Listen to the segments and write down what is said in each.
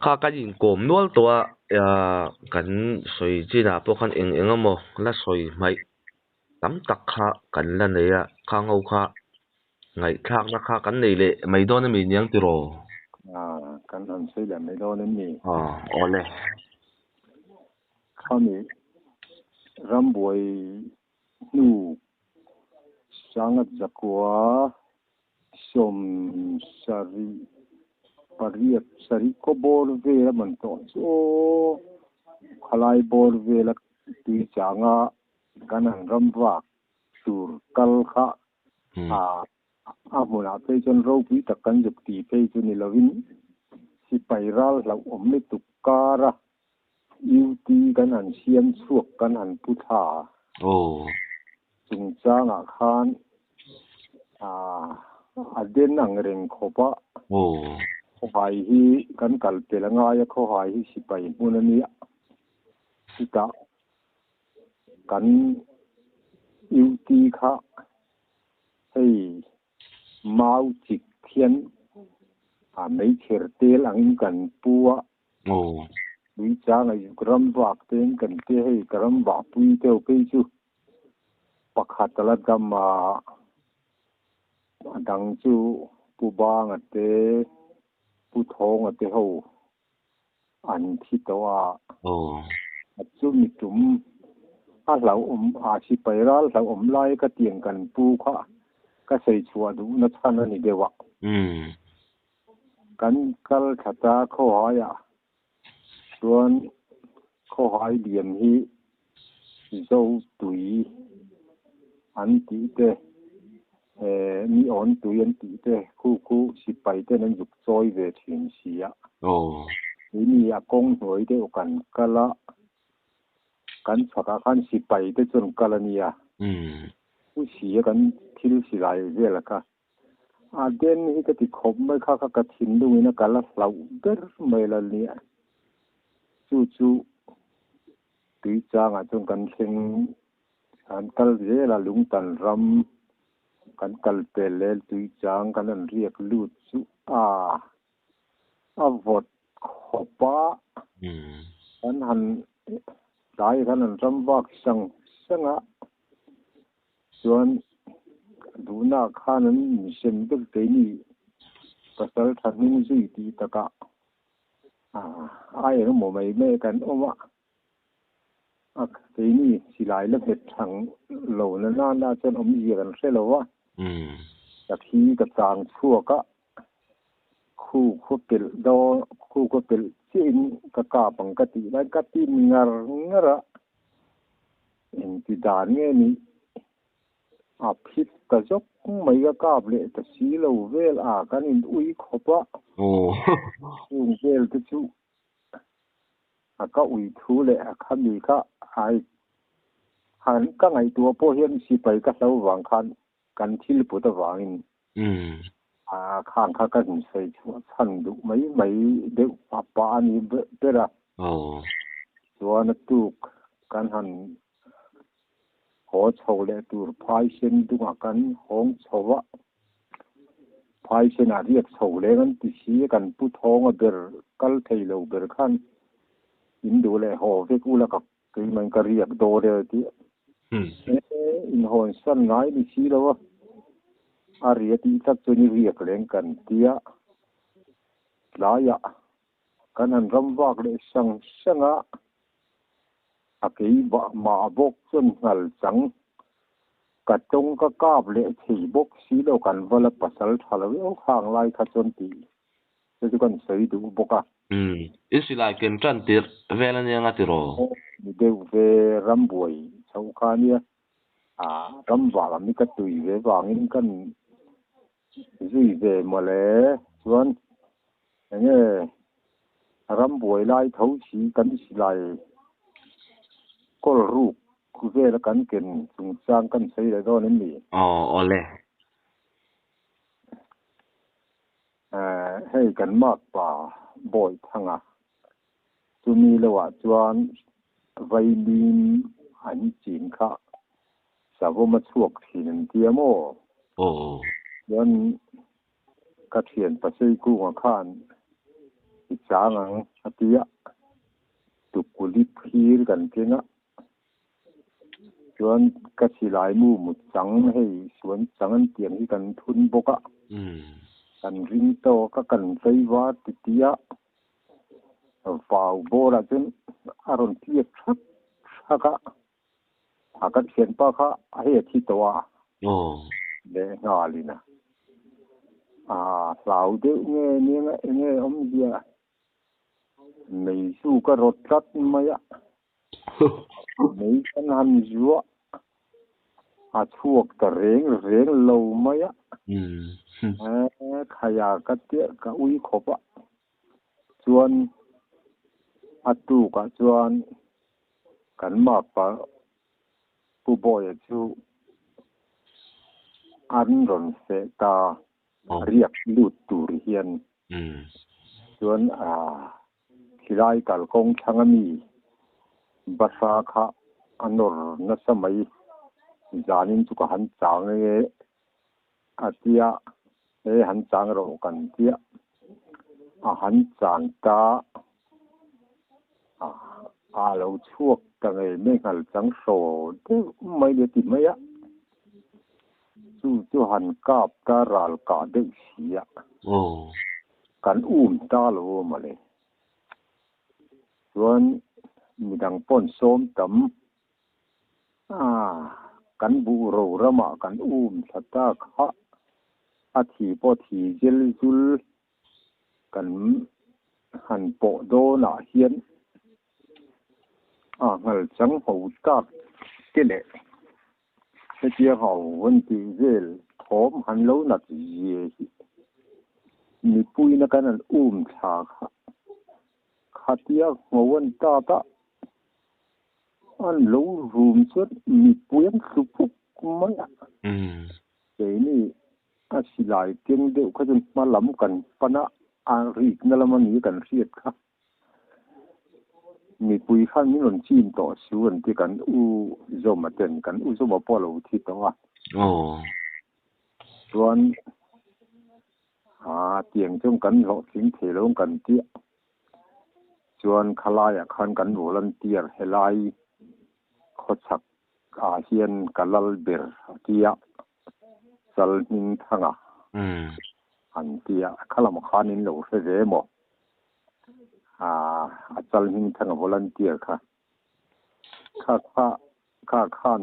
Kha kan inkawm nual tawh a, kan sawi chinah pawh khan eng eng emaw la sawi hmaih tam tak kha kan la nei a, khang ho kha ngaihthlakna kha kan nei leh mai dawn a mi niang tiraw? Kan han sawi leh mai dawn em ni? Awle. Khami rambuai hnu sangat zakua sawm sarih pariat sarih khaw bawr vel a man tawh chu aw khalai bawr vela tui changa kan han ram vak tur kal kha a a hmunah phei chuan ropui tak kan zuk ti phei chu ni lovin sipai ral hlauhawm lutuk kara UT kan han siam chhuak kan han pu thla chungchangah khan a den ang reng khawp a, khawhai hi kan kal pel a ngai a, khawhai hi sipai hmun a nia, chutah kan UT kha hei mau chik hian a meichher tel angin kan pu a. Tui chang a zuk ram vak te in kan tia hei ka ram vah pui deuh phei chu pakhat a la dam a, a dang chu Pu Banga te Pu Thawnga te ho an thi tawh a. A chumi tum a hlauhawm a sipai ral hlauhawm lai ka tiang kan pu kha ka sawi chhuah duhna chhan a ni deuh a. Kan kal thla ta khawhaiah chuan khawhai lian hi zo tui an tih te, mi awn tui an tih te khu khu sipai ten an zuk chawi ve thin si a. Keini a kawng hnuai deuh kan kal a, kan chhakah khan sipai te chuan kal a nia. Pu sia kan thil silai vel kha A den hi ka ti khawp mai kha kha ka thinlungin a kal a hlauh ber mai la nia. Chu chu tui changah chuan kan thleng kan kal zel a Lungtan ram kan kal pel lel tui chang kan han riak lut chu a a vawt khawp a. Kan han tlai kan han ram vak sang sang a. Chuan duhna khan an insem vek keini pasal tha hnung zui tih takah a engemaw mai mai kan awm a, a keini silai la nghet thang lo na nana chuan awmzia kan hre lo a, ka thi ka chang chhuak a, khu khaw pelh dawn khu khaw pelh chiahin ka kap ang ka tih lai ka tin ngar ngar a. Engti dan nge nih? A phit ta zawk mai ka kap leh ta si lo vel a kan in ui khawp a. Chung vel te chu a ka ui thu leh a khami kha ai han ka ngaihtuah pawh hian sipai ka hlo vang khan kan thil put avangin a khang kha ka insawi chhuah chhan duh mai mai deuh a pa a ni ber a. Chuan a tuk kan han haw chho leh tur phaisen dungah kan hawng chho a, phaisenah riak chho leng an ti si a, kan pu thawnga ber kal thei lo ber khan in duh leh haw vek ula ka Keimah ka riak dawn e tih inhawn san ngai ni si lo a, a ria tih tlat chuan i riak leng kan tia tlaiah kan han ram vak leh sang sang a, a keimah mah bawk chuan nghal chang ka tawng ka kap leh thei bawk si lo kan va la pasal tha lo viau khang lai kha chuan tih Chu chu kan sawi duh bawk a. Umm, i silai ken tan tirh vel a nia nga tiraw? Aw, ni deuh ve rambuai chhoh kha nia. A ram vah lam hi ka tui ve vangin kan zui ve mawle. Chuan enge rambuai lai tho si kan silai kawl ruk vela kan ken chungchang kan sawi leh dawn em ni? Aw, awle. Hei kan makpa Bawihthanga chumi lohah chuan vailim an chin kha savawm a chhuak thin an tia maw? Chuan ka thian Paseikunga khan i chang ang a ti a, tukuli phir kan keng a, chuan ka silai mu mut chang hei suan chang an tiang hi kan thun bawk a, kan ring tawk a kan vei var ti ti a, vau bawrah chuan a rawn tliak thak thak a, a ka thianpa kha hei a thi tawh a lehnghal in a hlau deuh nge nia enge awmzia mei chu ka rawt tlat mai a. Mei kan han zuah a chhuak ta reng reng lo mai a. Khaia ka tia ka ui khawp a. Chuan a tukah chuan kan makpa Pu Bawia chu an rawn feh ta riak lut tur hian chuan Khilai kalkawng thlang ami bahra kha a nawr nasa mai, zanin chu ka han chang e a tia, he han chang rawh kan tia, a han chan ta a lo chhuak ta ngei mai nghal chang hraw deuh mai le ti mai a, chu chu han kap ta ral kah deuh si a. Kan um ta lo a mawle. Chuan midang pawn sawm tam a kan buh ro ramah kan um thla ta kha a thi pawh thi zel zul kan han pawh dawnah hian a nghal chang ho tak te leh Hetia hau an tih vel thawm han lo nat zia hi mipuina kan han um thla kha khatia ngho an tat a, an lo rum chuan mipui an thlu puk mai a. Keini a silai keng deuh kha chuan hma lam kan pan a, a rikna lam a ni kan hriat kha. Mipui khan min rawn chim tawh su an ti kan u Zawma ten kan u Zawma pawh a lo thi tawh a. Chuan aa tiang chuan kan hlawhtling thei lo kan tia. Chuan khalaiah khan kan volunteer helai khawchhak ah hian ka lal ber a tia Chalhmingthanga an tia khalam khan in lo hre ve maw? A Chalhmingthanga volunteer kha kha kha kha khan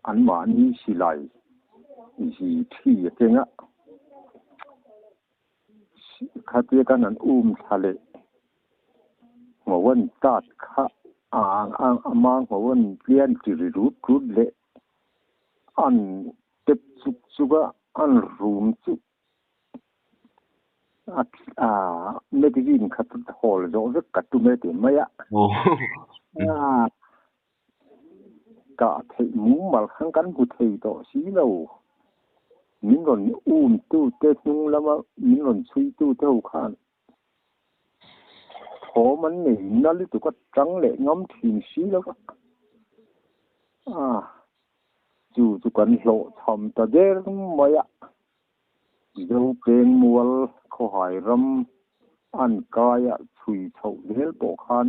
anmahni silai zi thi a keng a, khatia kan an um thla leh ngho an tat kha a ama ngho an tlian ti ri rut rut leh an tep chuk chuk a, an rum chu a magazine kha hawl zawh vek ka tum e ti mai a. Kah theih mumal khan kan hmu thei tawh si lo. Min rawn um tu te hnung lama min rawn chhui tu te ho khan thawm an nei na lutuk a tang leh ngam thin si lo va. Chu chu kan hlawhchham ta der mai a. Zopeng mual khawhai ram an kaia chhui chhoh zel pawh khan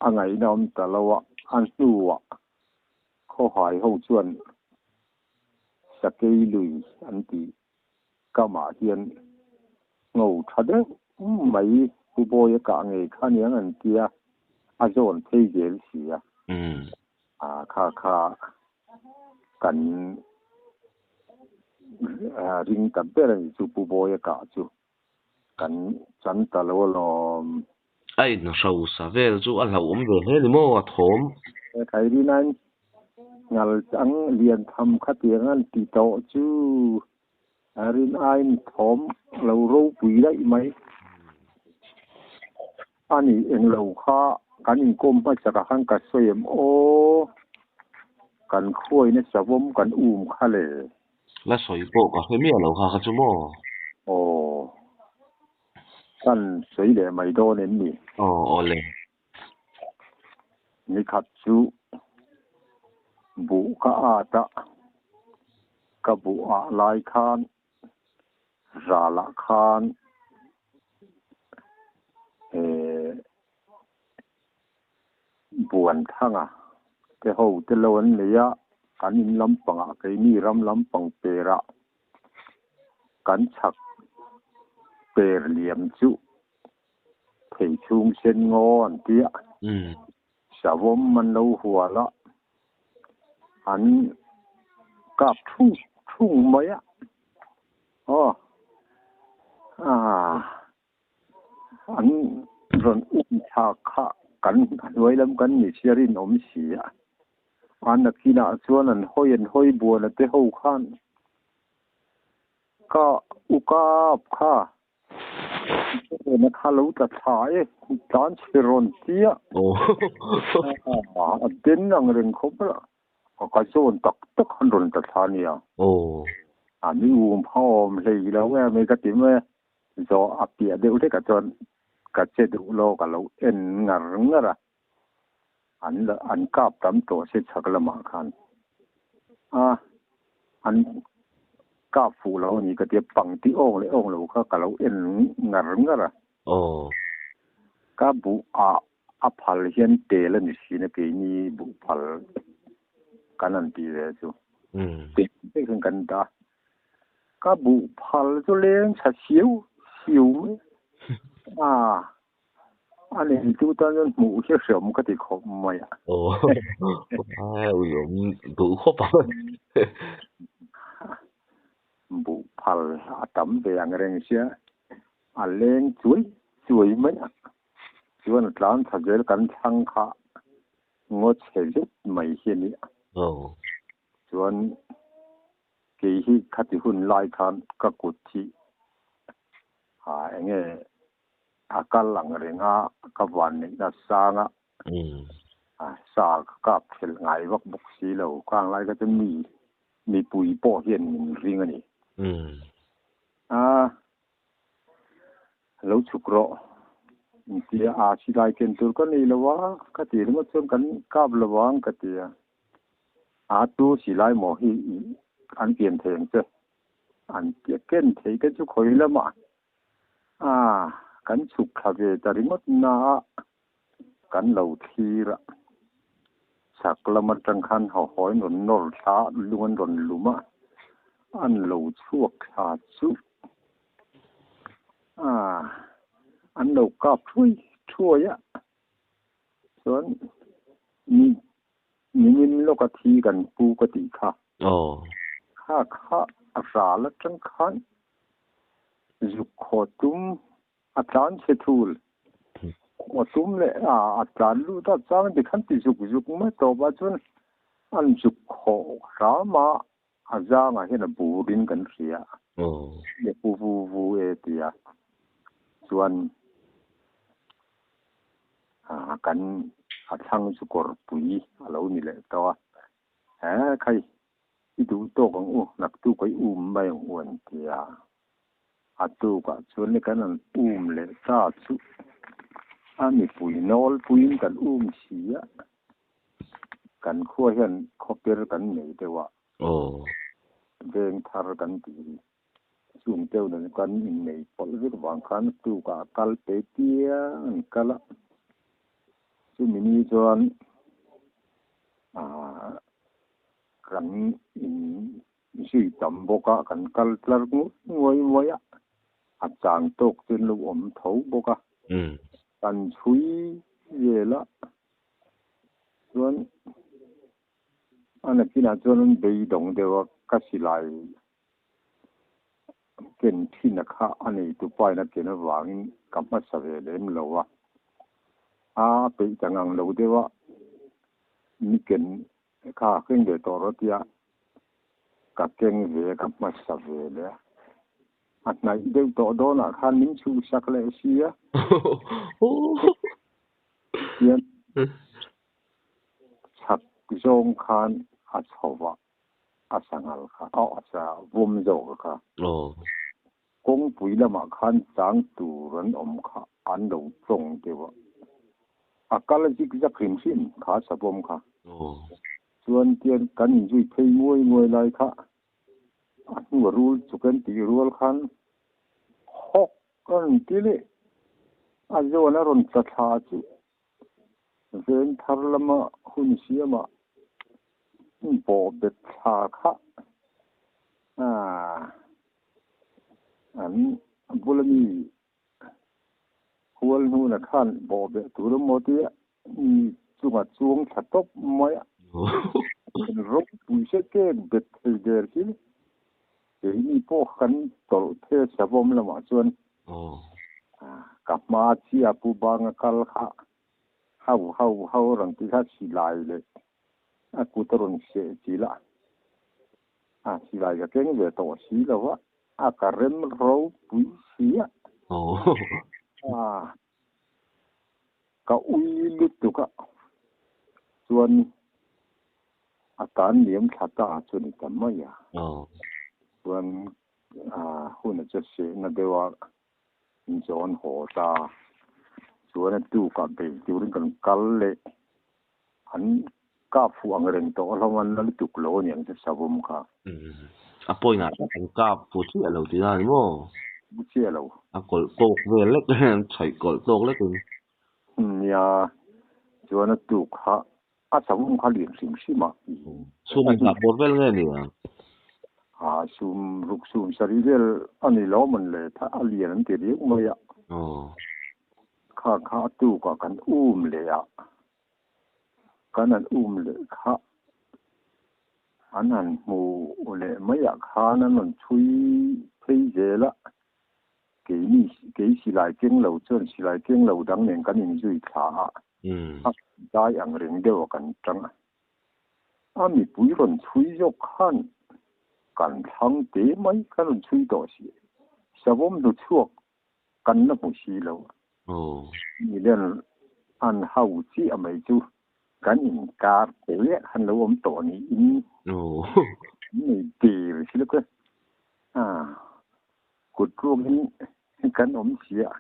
a ngaihna awm ta lo a, a hnuah khawhai ho chuan Sakei lui an tih kamah hian ngho tha deuh mai Pu Bawia kah ngei kha aniang an tia, a zawn phei zel si a. Kha kha kan ring ta ber a ni chu Pu Bawia kah chu kan chan ta lo alawm. A inhrosa vel chu a hlauhawm ve hle ni maw a thawm? Khairinain ngal chang lian tham khatiang an ti tawh chu a rin aiin thawm lo ropui daih mai. A ni englo kha kan inkawm hmasa khan ka sawi em aw, kan khuaina savawm kan um kha le. La sawi pawh ka hre miah lo kha kha chu maw? Aw. Kan sawi leh mai dawn em ni? Aw aw le. Nikhat chu buh ka at a, ka buh ah lai khan Ralah khan eh Buanthanga te ho te lo an nei a, kan in lampangah keini ram lampang perah kan chhak per liam chu thei chhung sen ngaw an ti a, savawm an lo hual a, an kap thung thung mai a, aw ah. An rawn um thlak kha kan hnuai lam kan ni sia rinawm si a. A nakinah chuan an hawi an hawi buan a te ho khan ka u kap kha na kha lo tla thla e tlan chhe rawn tia a den ang reng khawp a. Ka zawn tak tak han rawn tla thla nia. A mi um kha awm hlei lo em ka ti mai a. Zawh a piah deuh hlekah chuan ka che duh lo ka lo en ngar ngar a, an an kap tam tawh se chhak lamah khan a an kap fuh lo a ni ka tia pangti awng leh awng lo kha ka lo en ngar ngar a. Ka buh ah a phal hian tel a ni thin a keini buh phal kan han tih ve chu tel vek hian kan dah a. Ka buh phal chu leng tha siau siau mai a, a neitu tan chuan hmuh hi hreawm ka ti khawp mai a. Aw, a uiawm duh khawp ang. Buh phal a tam ve ang reng sia, a leng chuai chuai mai a. Chuan a tlan tha zel kan thlang kha ngaw chhe zet mai hi a ni a. Chuan Kei hi khati hun lai khan ka kut hi a enge a kal ang reng a, ka van neihna sang a, sa ka kap thelh ngai vak bawk si lo. Khang lai kha chu mi mipui pawh hian min ring a ni. A lo chhuk rawh intia a silai ken tur ka nei lo a, ka ti ringawt chuan kan kap lo ang ka ti a. A tu silai maw hi an pian thei ang che? An ken thei te chu khawi lamah a kan chhuk thla ve ta ringawt na a, kan lo thlir a. Chhak lam atang khan hawhawiin rawn nawr thla a, lung an rawn lum a, an lo chhuak thla chu a an lo kap thuai thuai a. Chuan mi Nimin lawka thi kan pu ka tih kha. Kha kha a ral atang khan zuk khaw tum a tlan chhe thul. Khaw tum leh a a tlan lut a chang ti khan ti zuk zuk mai tawp ah chuan an zuk khaw hram a a zangah hian a burin kan hria. Le pu vu vu e tia chuan kan a thlang chu kawrpui a lo ni leh tawh a, he khai i duh tawk ang u, naktuk a i um mai ang u an ti a, a tukah chuan le kan han um leh ta chu a mipui nawlpuiin kan um si a, kan khua hian khawper kan nei deuh a, veng thar kan tih hi. Chung deuh nen kan innei pawlh vek vang khan tukah a kal pe piang an kal a, chumi ni chuan aah kan in zui tam bawk a, kan kal tlar nguai nguai mai a, a chang tawk chu an lo awm tho bawk a, kan chhui vel a chuan a nakinah chuan an beidawng deuh a, ka silai Ken thin a kha a neitu pain a ken avangin ka hmasa ve lem lo a, a peih ta ngang lo deuh a, ni ken kha keng ve tawh rawh tia ka keng ve a, ka hmasa ve leh a, a hnaih deuh tawh dawnah khan min chhuhsak leh si a, tian chhak zawng khan a chho va. a sanghal kha aw a sa vawm zawk kha kawngpui lamah khan chang tur an awm kha an lo tawng deuh a, a kal zik zak hrim hrim kha sa vawm kha chuan tian kan inzui phei nguai nguai lai kha a hnu a rul chuk an tih rual khan. A rawn ti leh a zawn a rawn tla thla chu veng thar lama hun siamah bawhbet thla kha an bula mi hual hnuna khan bawhbeh tur emaw tia mi chunga chuang thla tawp mai a. Ropui se kek bet thei der hi keini pawh kan tawlh the savawm lamah chuan ka hma chiah pu banga kal kha hau hau hau rawn ti kha silai leh a kut a rawn seh chilh a, a silai ka keng ve tawh si lo va, a ka rem ropui si a. Ka ui lutuk a, chuan a tan liam thla ta chu ni ta mai a. Chuan hun a che sehna deuh a, in zawn haw ta. Chuan a tukah bei turin kan kal leh an kap fuh ang reng tawh hlawm a, na lutuk lo a niang chu savawm kha. A point ah tak an kap fuh chiah lo tih na ni maw? Fuh chiah lo. A kawlh tawk vel lek an chhaih kawlh tawk lek in. Nia, chuan a tuk kha a savawm kha lian hrim hrim a. Sum engzah bawr vel nge ni ang? A sum ruk sum sarih vel a ni lo mawn le, a lian an ti riau mai a. Kha kha a tukah kan um leh a, kan han um leh kha an han hmu leh mai ah khan an rawn chhui phei zel a, keini kei silai keng lo chuan silai keng lo dang nen kan inzui thla a, a dai ang reng deuh a kan tang a, a mipui rawn chhui zawk khan kan thlang te mai kan rawn chhui tawh si, savawm hnu chhuak kan la hmu si lo. Milen an hau chiah mai chu kan inkar te han lo awm tawh niin an nei der si lawk e. Kut ruakin kan awm si a,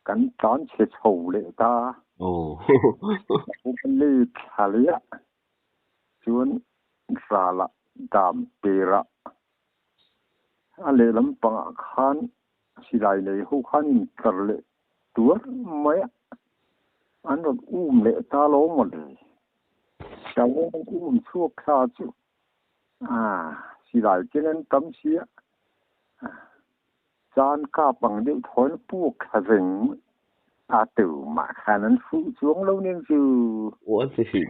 kan tlan chhe chho leh ta. Lei thla leh a, chuan ralah dam perah A lehlam pangah khan silai lei ho khan intlar leh tuar mai a, an rawn um leh ta lo maw le? Hlauhawm an um chhuak thla chu silai keng an tam si a, chan kap ang deuh thawn a puak thla reng mai. A tu mah khan an fuh chuang lo nen chu. Aw an ti hih.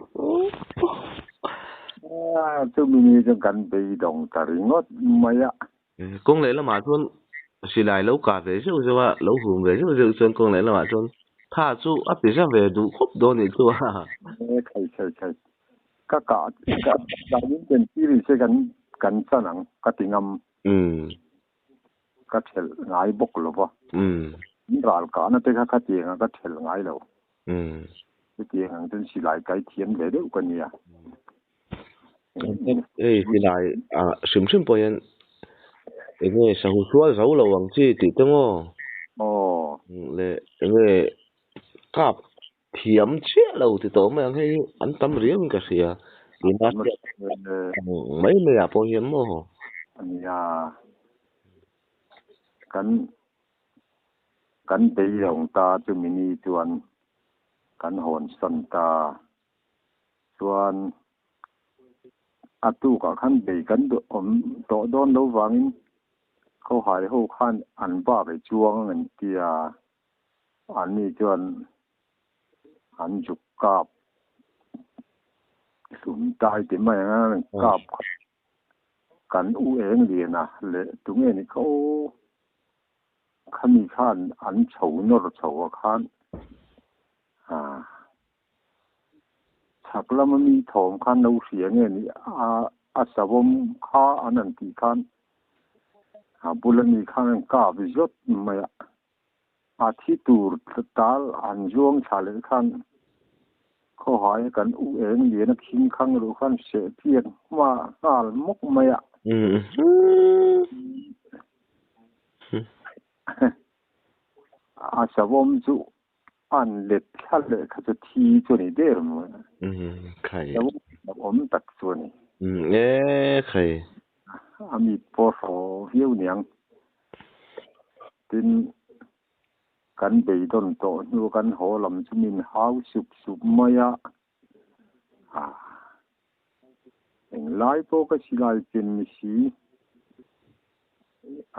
Chumi ni chuan kan beidawng ta ringawt mai a. Kawng leh lamah chuan silai lo kah ve zeuh zeuh a, lo hum ve zeuh zeuh chuan kawng leh lamah chuan tha chu a ti za ve duh khawp dawn nih chu a. Khai khai khai. Ka kah ka kah min ken tir in se kan kan chan ang ka ti ngam. Ka thelh ngai bawk lo va. In ral kahna te kha khatiang a ka thelh ngai lo. Chutiang ang chuan silai kai thiam ve deuh ka nia. Hei silai ah hrim hrim pawh hian eng nge sahu sual zo lo ang chi tih te maw? Aw. Leh eng nge kap thiam chiah lo ti tawh mai ang hei hi an tam riau in ka hria. Tuna mai mai ah pawh hian maw? Nia. Kan kan beidawng ta chu mini chuan kan hawn san ta. Chuan a tukah khan bei kan duh awm tawh dawn lo vangin khawhai ho khan an bak i chuang ang an ti a. Anni chuan an zuk kap hlum tai ti mai ang a, an kap kha kan u eng lian a leh tunge ni kha aw khami khan an chho nawr chho a khan chhak lama mi thawm khan lo hria nge ni a a savawm kha an han tih khan a bula mi khan an kap zawt mai a. A thi tur tal an zuang thla leh khan khawhai kan u eng lian a khing khang ruh khan seh tliak hma nghal mawk mai a. A savawm chu an let thla leh kha chu thi chu a ni der mai. Savawm awm tak chu a ni. A mi pawh hraw viau niang. Tin. Kan beidawn tawh hnu kan haw lam chu min hau sup sup mai a. Englai pawh ka silai ken ni si,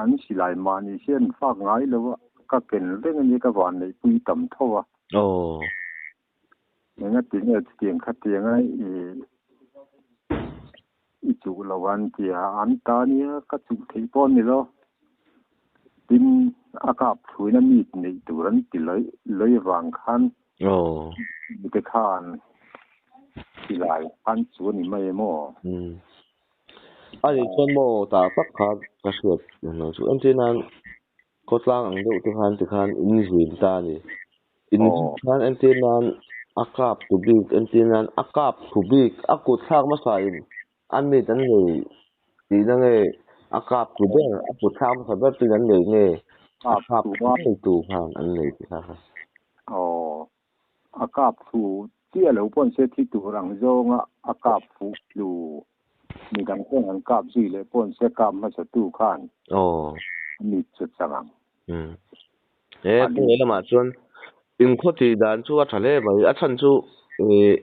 an silai mahni hi an fak ngai lo a, ka ken reng a nia ka vanneihpui tam tho a. Engati nge chutiang khatiang a i chuh lo an ti a, an ta nia ka chuh theih pawh a ni lo. Tin, a kap thuina meet neih tur an ti lawih lawih avang khan mite khan silai khan chu a ni mai em aw? A nih chuan maw tah tak kha ka hriat lo chu. Entir nan khawtlang ang deuh te khan tikhan in zin ta a ni. In zin khan entir nan a kap tu bik entir nan a kap thu bik a kut thlak hmasa in a mit an nei tihna nge a kap tu ber a kut thlak hmasa ber tuin an nei nge a kap ngei tu khan an nei tih kha kha. Aw a kap thu chiah lo pawn se thi tur ang zawnga a kap fuh tlu midang ten an kap zui leh pawn se kap hmasa tu khan a mit chu chang ang. He kawng lamah chuan inkhaw tih dan chu a tha hle mai a chhan chu ih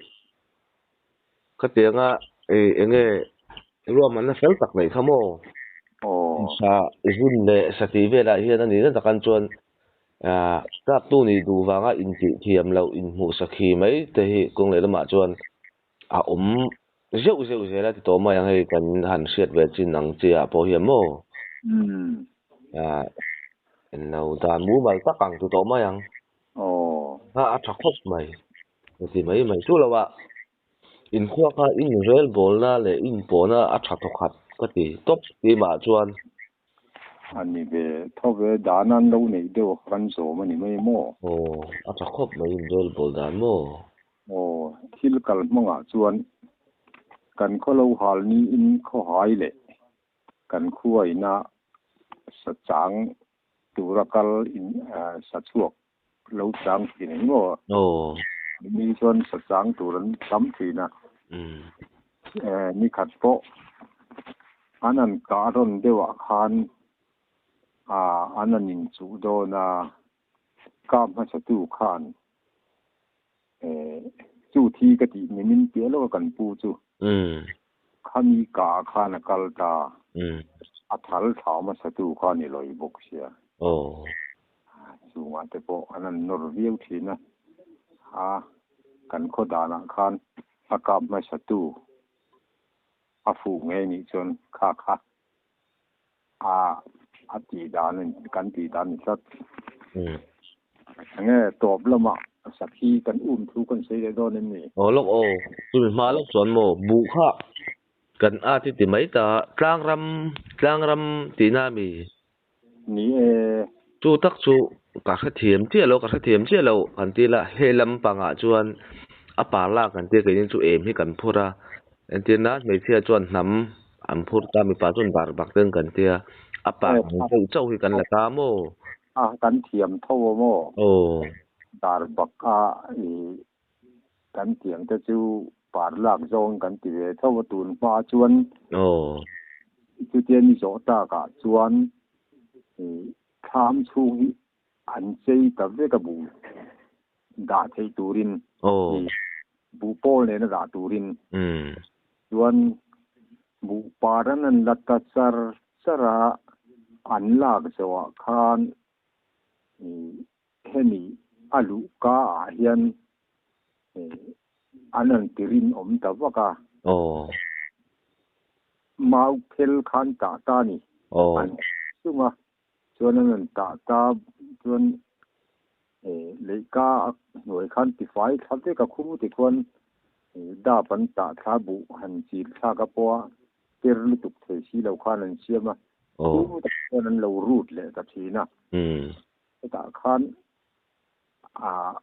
Khatianga eng nge ruahmanna fel tak neih kha maw? Sa zun leh sa tih velah hian a nihna takan chuan tlaktu nih duh vanga intih thiam loh inhmuh sakhi mai te hi kawng leh lamah chuan a awm zeuh zeuh zel a ti tawh mai ang hei kan han hriat ve chin ang chi ah pawh hian maw? Englo dan mumal tak ang ti tawh mai ang. A tha khawp mai. Ka ti mai mai chu lo a, inkhua kha in rel bawlna leh in pawhna a tha thawkhat ka ti tawp keimah chuan. A ni ve tho ve, dan an lo neih deuh a kan zawm a ni mai maw? Aw, a tha khawp mai in rel bawl dan maw? Aw, thil kal hmangah chuan kan khaw lo hal niin khawhai leh kan khuaina sa chang tura kal in sa chhuak lo chang thin ang maw? Aw. Mi chuan sa chang tur an tam thin a. Ni khat pawh an an kah rawn deuh ah khan an an inchuh dawn a, kap hmasa tu khan chu thi ka tih ni min piah lawk a kan pu chu. Khami kah ah khan a kal ta. A thal thla hmasa tu kha ni lawi bawk sia. Chungah te pawh an han nawr viau thin a, a kan khaw danah khan a kap hmasa tu a fuh ngei nih chuan kha kha a a tih dan kan tih dan ni tlat. Enge tawp lamah sakhi kan um thu kan sawi leh dawn em ni? Aw lawk aw, chumi hma lawk chuan maw buh kha kan at i ti mai ta, tlangram tlangram tihna a mi? Ni e. Chu tak chu ka hrethiam chiah lo, ka hrethiam chiah lo kan ti la, he lampangah chuan a par lak kan tia keini chu em hi kan phur a, entirna hmeichhia chuan hnam an phur ta, mipa chuan bar bak ten kan tia, a par ang deuh chauh hi kan la ta maw? A kan thiam tho a maw? Aw. Dar bak a i kan tiang te chu par lak zawng kan ti ve tho a tun hma chuan chutia ni zawh tak ah chuan thlam chhung hi an chei ta vek a buh dah theih turin buh pawl nena dah turin chuan buh par an an la ta char char a an lak zawh ah khan Hemi a luh ka ah hian an rawn ti rinawm ta vak a. Mau phel khan tah ta a ni. An chung a, chuan an rawn tah ta chuan leihka a hnuai khan tifai thla vek a khu ti khuan dap an tah thla buh han chil thlak a pawh a per lutuk thei si lo khan an siam a. Khu tak chuan an lo rut leh ta thin a. Hetah khan ah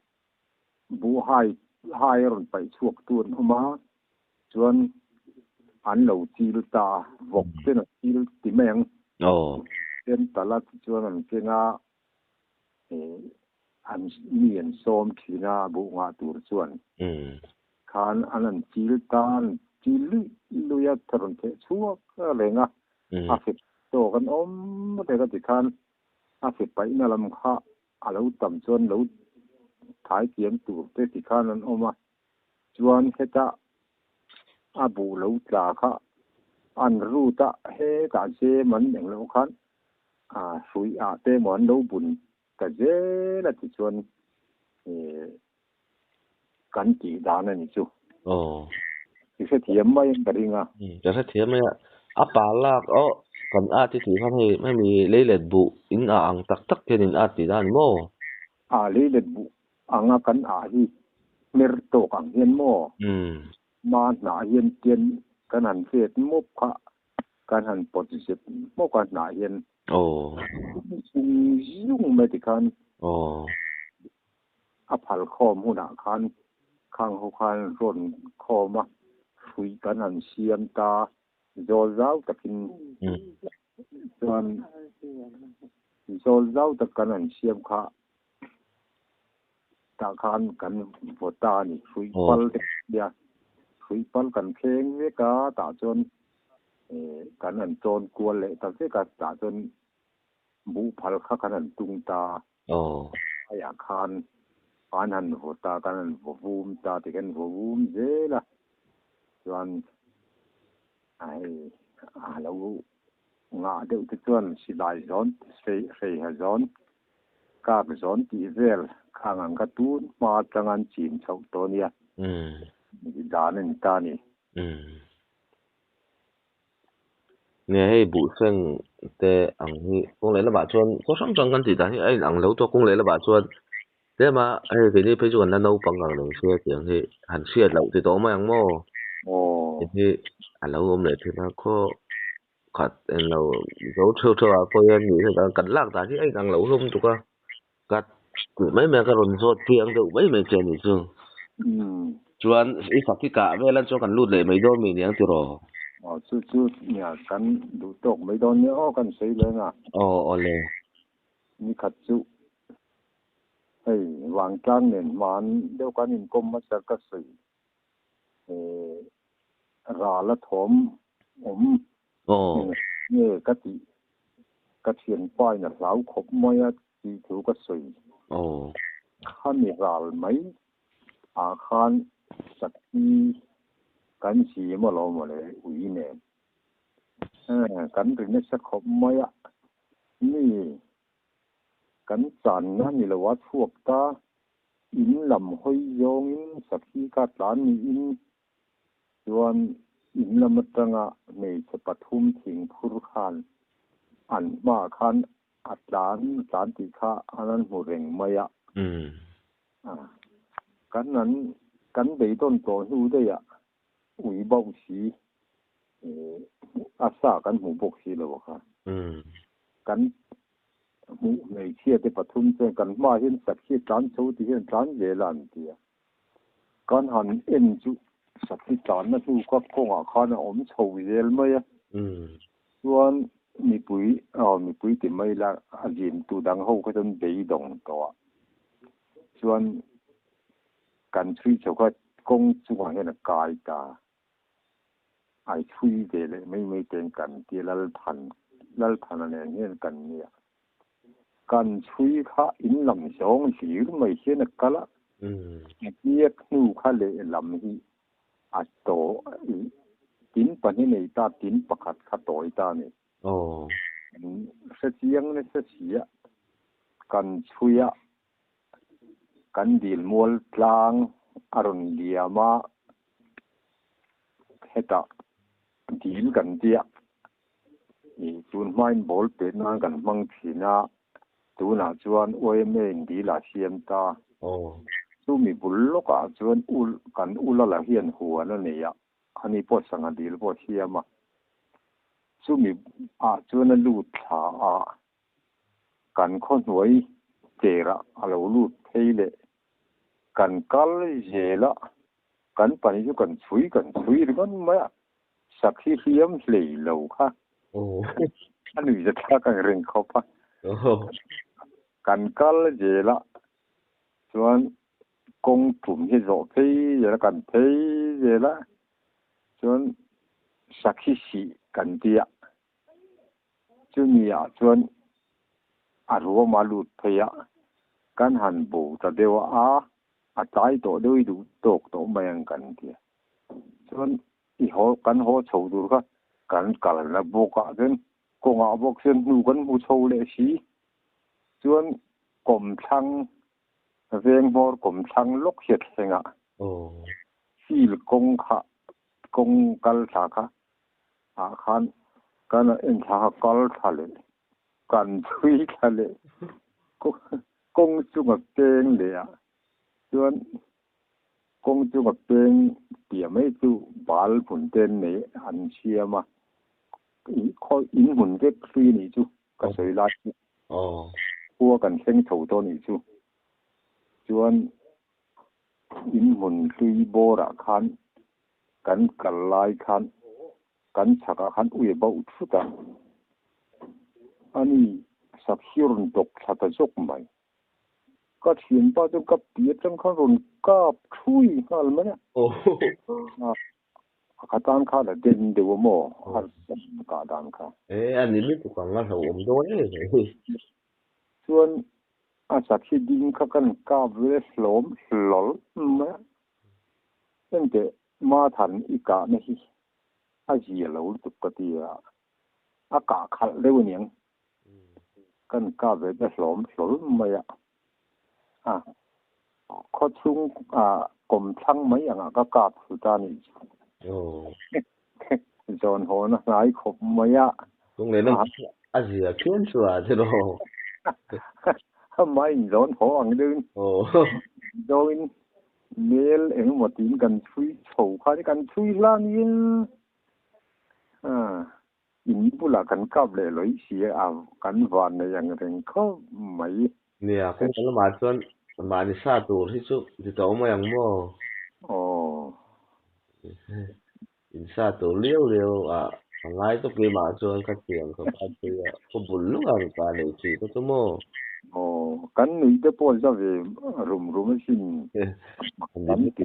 buh hai hai a rawn paih chhuak tu an awm a, chuan an lo chil ta a, vawk ten a chil ti mai ang. Ten tal a tichuan an keng a, an mi an sawm thin a buh ngah tur chuan. Khan an an chil ta, an chil luih luih a, a rawn theh chhuak reng a, a fep tawk an awm reng a tikhan a fe paihna lam kha. A lo tam chuan lo thai kiam tur te ti khan an awm a, chuan heta a buh lo tla kha an rut a, hetah zem an eng loh khan hrui ah te emaw an lo bun ta zel a ti chuan kan tih dan a ni chu. Aw. I hrethiam mai ka ring a. Ka hrethiam mai a. A pa lak aw kan at i tih khan hei hemi leilet buh in ah ang tak tak hian in at tih dan a ni maw? A leilet buh anga kan ah hi hmer tawk ang hian maw? Ma hnah hian tian kan han hriat mawp kha kan han pawt zep hmawk a hnah hian zung zung mai tikhan a phal khawm hunah khan khang ho khan rawn khawm a hrui kan han siam ta zawl zau takin chuan zawl zau tak kan han siam kha Tah khan kan vaw ta a ni. Hrui pal te kan nia. Hrui pal kan thleng vek a, tah chuan kan han tawn kual leh ta vek a, tah chuan buh phal kha kan han tung ta a. Aiah khan kan han vaw ta, kan han vaw vum ta ti kan vaw vum zel a. Chuan hei a lo ngah deuh te chuan silai zawn, hreiha zawn Kak zawn tih vel khang ang kha tun hma atanga an chin chhoh tawh nia. Dan a ni ta a ni. Nge hei buhseng te ang hi kawng leh lamah chuan khaw hrang hrang kan tih dan hi a inang lo tawh kawng leh lamah chuan tlema hei keini phei chu kan la naupang ang reng sia tiang hi han hriat loh ti tawh mai ang maw? Hei hi a lo awm leh thin a khaw Khat englo zo theuh theuh ah pawh hian nih hian kan lak dan hi a inang lo hlawm tuk a, ka tih mai mai a ka rawn zawt chiang deuh mai mai che a nih chu. Chuan i fak i kah vel a chuan kan lut leh mai dawn mi niang tiraw? Aw chu chu nia kan duh tawk mai dawn nia aw kan sawi leng a. Aw awle. Nikhat chu hei vangtlang nen hman deuh kan inkawm hmasa ka sawi. Ral a thawm awm nge ka tih ka thianpa in a hlau khawp mai a tih thu ka sawi. Khami ral mai ah khan sakhi kan zim alawm mawle ui nen kan ri nasa khawp mai a mi kan channa ni lo a chhuak ta. In lam hawi zawngin sakhi kha tlan niin chuan in lam atanga hmeichhe pathum thingphur khan an hmaah khan a tlan tlan tih kha an an hmu reng mai a. Kan an kan beidawn tawh hnu daih ah ui bauh si a sa kan hmuh bawk si lo kha. Kan Hmuh hmeichhia te pathum chuan kan hmaah hian sakhi tlan chho ti hian tlan zel a an ti a. Kan han en chu sakhi tlanna hnu kha kawngah khan a awm chho zel mai a. Chuan mipui aw mipui ti mai la a zin tu dang ho kha chuan beidawng tawh a. Chuan kan chhui chho kha kawng chungah hian a kai ta. Ai chhui ve leh mai mai ten kan ti Lalthan, Lalthana nen hian kan nia. Kan chhui kha in lam zawng hlir mai hian a kal a, a biak hnu kha lehlam hi a to tin pahnih nei ta tin pakhat kha tawi ta a ni. Kan hre chiang nasa si a, kan chhui a, Kan dil mual tlang a rawn liam a, hetah dil kan tia ih tun hmain ball pet nan kan hmang thin a, tunah chuan YMA in dil ah siam ta. Chumi bul lawkah chuan ul kan ula la hian huan a nei a, ani pawh sangha dil pawh a siam a. Chumi ah chuan a lut thla a, Kan khawhnuai cherah a lo lut phei leh kan kal zel a, kan pahnih chu kan chhui kan chhui ringawt mai a, sakhi hliam hlei lo kha a nuih za thlak ang reng khawp a. Kan kal zel a, chuan kawng tum hi zawh phei zel a, kan phei zel a, chuan sakhi sih kan ti a. Chumi ah chuan a ruam a lut phei a, Kan han bo ta deuh a, a tlai tawh deuh i duh tawk tawh mai ang kan ti a. Chuan i haw kan haw chho tur kha kan kalna bawkah chuan kawngah bawk chuan hnu kan hmu chho leh si. Chuan kawmthlang veng hmawr kawmthlang lawk hiat thlengah field kawng kha kawng kal thla kha ah khan kan en thla kha kal thla leh kan chhui thla leh kawng chunga peng leh ah chuan kawng chunga peng piah mai chu bal hmun te an nei an siam a khaw in hmun vek hlui a nih chu ka sawi lai chu khua kan thleng chho tawh a nih chu chuan in hmun hlui bawr ah khan kan kal lai khan kan chhakah khan ui a bauh thut a, ani sakhi rawn dawk thla ta zawk mai. Ka thianpa chuan ka pi atang khan rawn kap thui nghal mai a. A kha tan khan a den deuh a maw a kah dan kha. E ani lutuk ang a hlauhawm dawn em mai. Chuan a sakhi ding kha kan kap ve hlawm hlawl mai a. Engteh Mathan i kahna hi a zia lo lutuk ka ti a, a kah khalh deuh aniang. Kan kah ve te hlawm hlawl mai a, a khaw chhung ah kawmthlang mai angah ka kap thlu ta nih chu. Zawn hawn a hnai khawp mai a. Lunglen a zia khian chu a tiraw. Amah in zawn haw ang deuhin zawngin Mel engemaw tiin kan chhui chho kha ni kan chhui hla nia in bulah kan kap leh lawih si a kan van nei ang reng khawp mai. Nia, kawng kan lamah chuan mahni sa tur hi chu ti tawh mai ang maw? Aw. In sa tur liau liau a a ngai tawp keimah chuan ka thiam ka pa pui a ka bul lung ang ka nei tih ka chu maw. Aw kan nuih te pawh za ve rum rum asin Kan ti.